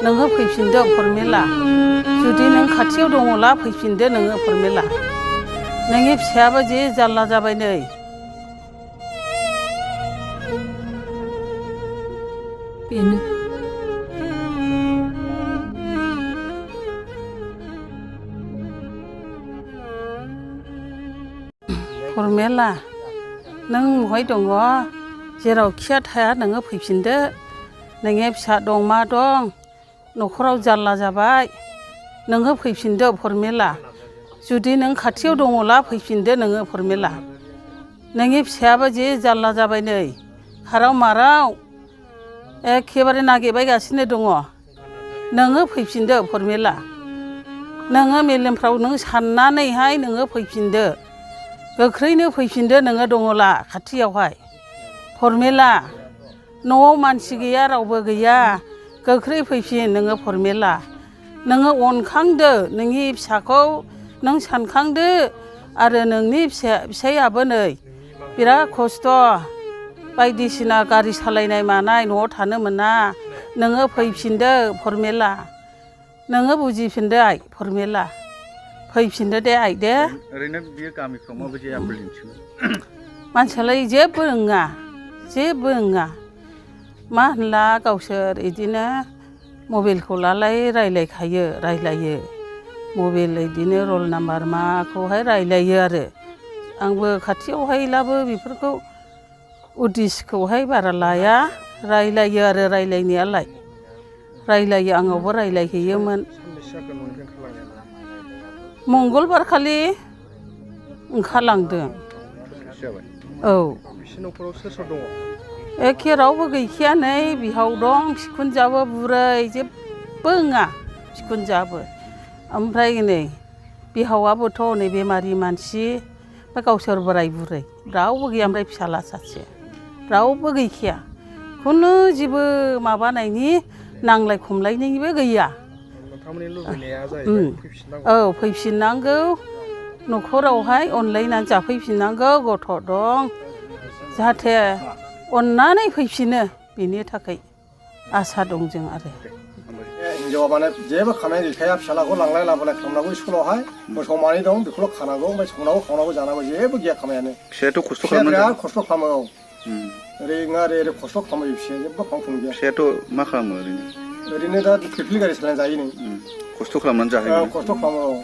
नोङो फैफिनदो फरमेला जुदि नों खाथियाव दङला फैफिनदो नोङो फरमेला नोंनि फिसायाबो जि जारला जाबाय नै बेनो फरमेला नों बहाय दङ जेरावखिया थाया नोङो फैफिनदो नोंनि फिसा दं मा दं न'खराव जारला जाबाय नोङो फैफिनदो फरमेला जुदि नों खाथियाव दङला फैफिनदो नोङो फरमेला नोंनि फिसायाबो जि जारला जाबाय नै हाराव माराव एखेबारे नागिरबायगासिनो दङ नोङो फैफिनदो फरमेला नोङो मेलेमफ्राव नों साननानैहाय नोङो फैफिनदो गोख्रैनो फैफिनदो नोङो दङला खाथियावहाय फरमेला न'आव मानसि गैया रावबो गैया गोख्रै फैफिन नोङो फरमेला नोङो अनखांदो नोंनि फिसाखौ नों सानखांदो आरो नोंनि फिसायाबो नै बिराद खस्थ' बायदिसिना गारि सालायनाय मानाय न'आव थानो मोना नोङो फैफिनदो फरमेला नोङो बुजिफिनदो आइ फरमेला फैफिनदो दे आइ दे ओरैनो बियो गामिफ्राव माबायदि आखल दिन्थियो मानसियालाय जेबो रोङा मा होनला गावसोर इदिनो मबाइलखौ लालाय रायलायो मबाइल इदिनो रल नाम्बार माखौहाय रायलायो आरो आंबो खाथियावहायलाबो बेफोरखौ उदिसखौहाय बारा लाया रायलायो आरो रायलायनायालाय रायलायो आंनावबो रायलायहैयोमोन मंगलबार खालि ओंखारलांदों औ एखे रावबो गैखाया नै बिहाव दं बिखुनजोआबो बुरै जेबो रोङा बिखुनजोआबो ओमफ्राय नै बिहावाबोथ' नै बेमारि मानसि ओमफ्राय गावसोर बोराय बुरै रावबो गैया ओमफ्राय फिसाला सासे रावबो गैखाया खुनु जेबो माबानायनि नांलाय खमलायनायनिबो गैया औ फैफिननांगौ न'खरावहाय अनलायनानै जाफैफिननांगौ गथ' दं जाहाथे अननानै फैफिनो बेनि थाखाय आसा दं जों आरो हिन्जावा माने जेबो खामानि गैखाया फिसालाखौ लांलाय लाबोलाय खालामनांगौ स्कुलावहाय मोसौ मानै दं बेखौल' खानांगौ ओमफ्राय संनांगौ खावनांगौ जानांगौ जेबो गैया खामानियानो फिसायाथ' खस्थ' बिराद खालामो खस्थ' खालामो औ ओरै नङा ओरै खस्थ' खालामो फिसाया जेबो खालामफुं गैया फिसायाथ' मा खालामो ओरैनो दा फिरफिलि गारि सालायना जायो नै खस्थ' खालामनानै जाहोयो खस्थ' खालामो औ